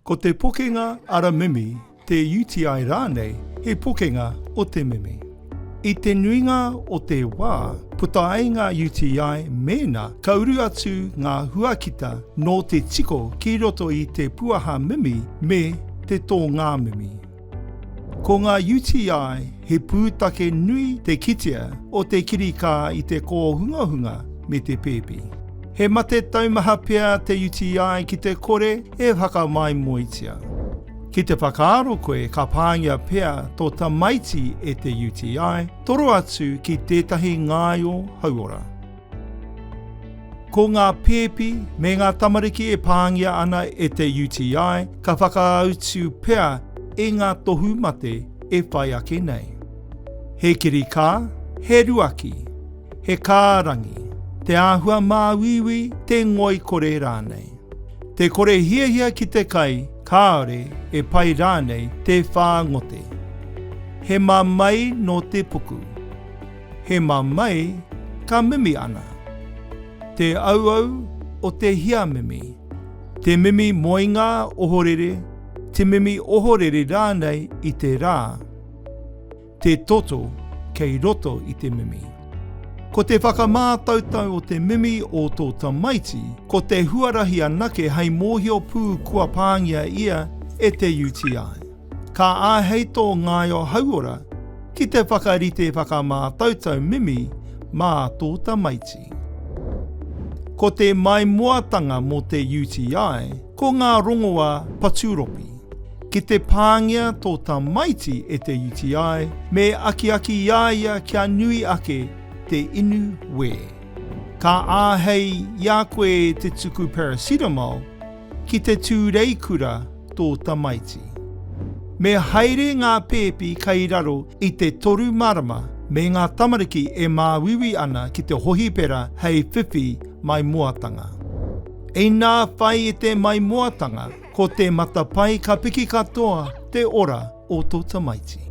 Ko te pokenga ara mimi, te UTI rānei, he pokenga o te mimi. I te nuinga o te wā, puta ai ngā UTI mēnā ka uru atu ngā huakita nō te tiko ki roto i te puaha mimi me te tōngā mimi. Ko ngā UTI he pūtake nui te kitea o te kirikā i te kōhungahunga me te pēpi. He mate taumaha pea te UTI ki te kore e whakamaimoitia. Ki te whakaaro koe ka pāngia pea tō tamaiti e te UTI, toro atu ki tētahi ngaio hauora. Ko ngā pēpi me ngā tamariki e pāngia ana e te UTI ka whakautu pea i ngā tohu mate e whai ake nei. He kirikā, he ruaki, he kārangi, te āhua māuiui, te ngoikore rānei. Te kore hiahia ki te kai, kāore e pai rānei te whāngote. He mamae nō te puku. He mamae ka mimi ana. Te auau o te hiamimi. Te mimi moenga ohorere, te mimi ohorere rānei i te rā. Te toto kei roto i te mimi. Ko te whakamātautau o te mimi o tō tamaiti, ko te huarahi anake hei mōhio pū kua pāngia ia e te UTI. Ka āhei tō ngaio hauora ki te whakarite whakamātautau mimi mā tō tamaiti. Ko te maimoatanga mō te UTI ko ngā rongoā paturopi. Ki te pāngia tō tamaiti e te UTI, me akiaki i a ia kia nui ake te inu wē. Ka āhei i a koe te tuku paracetamol ki te tūreikura tō tamaiti. Me haere ngā pēpi kei raro i te toru marama me ngā tamariki e māuiui ana ki te hohipera hei whiwhi maimoatanga. Inā whai i te maimoatanga, ko te matapae ka piki katoa te ora o tō tamaiti.